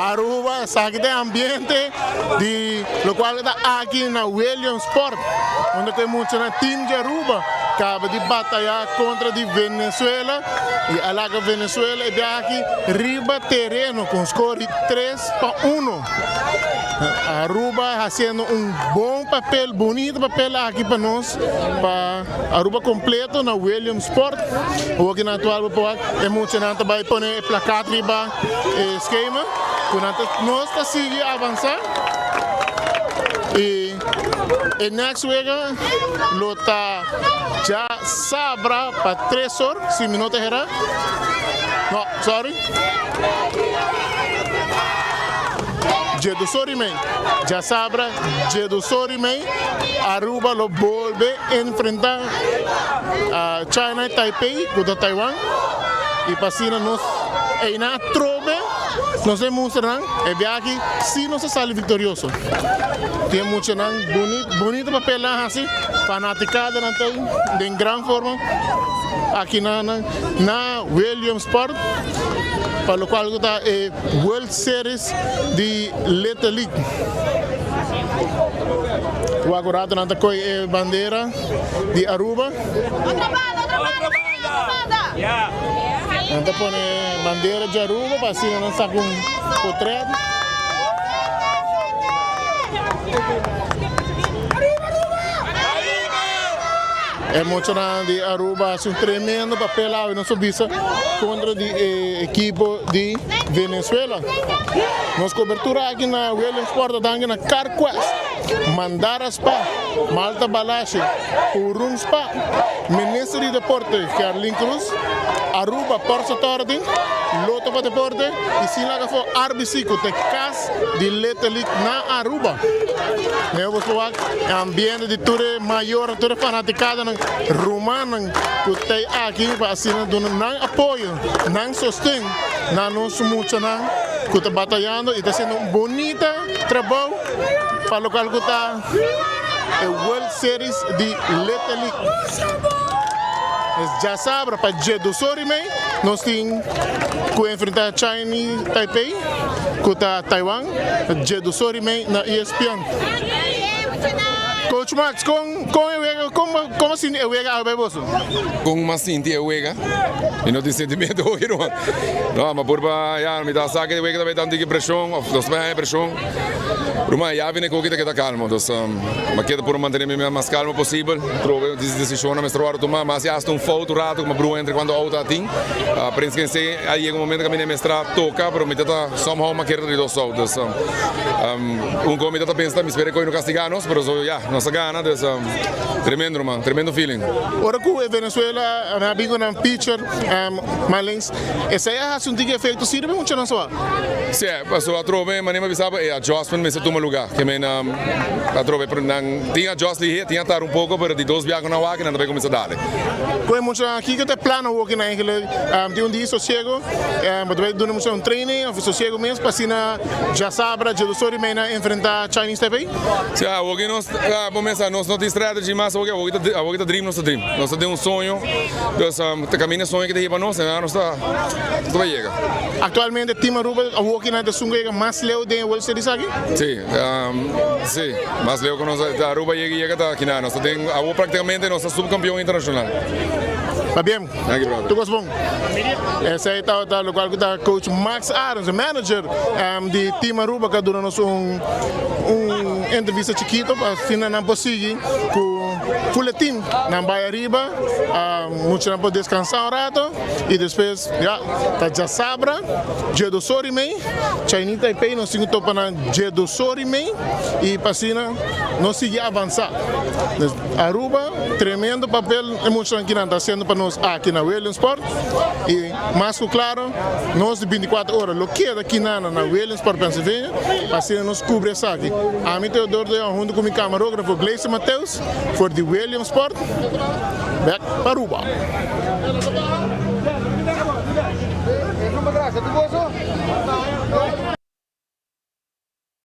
Aruba, esaki ta e ambiente di locual ta aki na Williamsport, unda cu e muchanan team di Aruba caba di bataya contra di Venezuela y a laga Venezuela e biaha aki riba tereno cu un score di tres pa uno. Aruba haciendo un bon papel, bunito papel aki pa nos, pa Aruba completo na Williamsport. Hopi nan actual bo por wak e muchanan ta bay pone e plakat riba e skema cu nan ta nos ta sigui avansa y e next wega lo ta djasabra pa tres or si mi no ta hera no sorry. Djedusor y mei. Djasabra djedusor y mei Aruba lo bolbe enfrenta a China Taipei cu ta Taiwan y pa asina nos eynan atrobe nos e mustra nan e biaha aki si nos a sali victorioso. Tin muchanan bunito papel nan a haci, fanaticadanan ta den gran forma aki na. Na Williamsport, pa locual cu ta e World Series di Little League. Wak un rato nan ta coy e bandera di Aruba. Nan ta pone bandera di Aruba pa asina nan saca un potret. E muchanan di Aruba haci un tremendo papel awe nos por bisa contra di e ekipo di Venezuela. Nos cobertura aki na Williamsport ta danki na Carquest, Mandara Spa, Malta Balashi, Purun Spa, Minister di Deporte Gerlin Cruz, Aruba Ports Authority, Lotto pa Deporte y sin laga afo RBC cu ta e cas di Little League na Aruba. Meo bo por wak e ambiente di tur e mayornan, tur e fanaticadanan, rumannan cu t'ey aki pa asina duna nan apoyo, nan sosten na nos muchanan cu ta batayando y ta haciendo un bonita trabou pa locual cu ta e World Series di Little League. Es djasabra pa djedusor y mei nos tin cu enfrenta Chinese Taipei cu ta Taiwan. Djedusor y mei na ESPN. Coach Max, con con e wega, con con a sinti e wega awe bay boso? Con m'a sinti e wega? Mi no tin sentimiento hopi ruman. No, ma purba ya mi ta sa ke e wega ta bay tantu presion of nos ta bay haña presion. Ruman ya bini koki ta keda calmo. Dus m'a keda purba mantene mi mas calmo posibel. Trobe decisionnan mester wòrdu tuma. M'a hasi hasta un fout un rato ku m'a brua entre cuando out a tin. Prins Kensey a yega un momento kaminda e mester a toka pero mi ta ta somehow m'a kere ta di dos out. Dus un kon mi ta ta pensa mi spera e koe no kastiga nos pero so ya nos a gana dus tremendo ruman tremendo feeling. Ora ku e Venezuela a bin ku nan pitcher Malins esei a hasi un tiki efekto si riba e muchanan so a? Si pasobra atrobe manera mi a bisa bo e adjustment mester tuma luga ke men atrobe pero nan tin adjust lihe tin a tarda un poko pero di dos biaha ku nan wak nan ta bai kuminsa dale. Ku e muchanan kiko ta e plan awor ki nan eigenlijk tin un dia sosiego bo ta bai duna muchanan un training of sosiego mes pa asina djasabra djedosor y mei nan enfrenta Chinese Taipei? Si awor ki nos bo mesa nos no tin strategy mas awor ki awor ki ta dream nos ta dream nos ta den un soño dus ta kaminda e soño ki ta hiba nos nos ta nos ta bai yega. Actualmente Team Aruba awor ki nan ta esun ku yega mas leu den e World Series aki? Si, si, mas leu ku nos Aruba yega yega ta kina nos ta den awor praktikamente nos ta subkampion internashonal. Pabien. Danki brother. Tur kos bon. Esei tabata lokual ku ta coach Max Arends, e manager di Team Aruba ku a duna nos un un entrevista chikito pa asina nan por sigui ku full e team. Nan bai ariba, muchanan por deskansa un rato y despues ya ta djasabra djedosor y mei Chinese Taipei nos tin ku topa nan djedosor y mei y pa asina nos sigui avansa. Aruba, tremendo papel e muchanan kinan ta haciendo pa nos aki na Williamsport y mas cu claro nos di 24 ora lo keda kinana na Williamsport, Pennsylvania pa asina nos cubri esaki. Ami Theodor de Jong hunto cu mi camarografo Gleison Mateus for di Williamsport bek pa Aruba.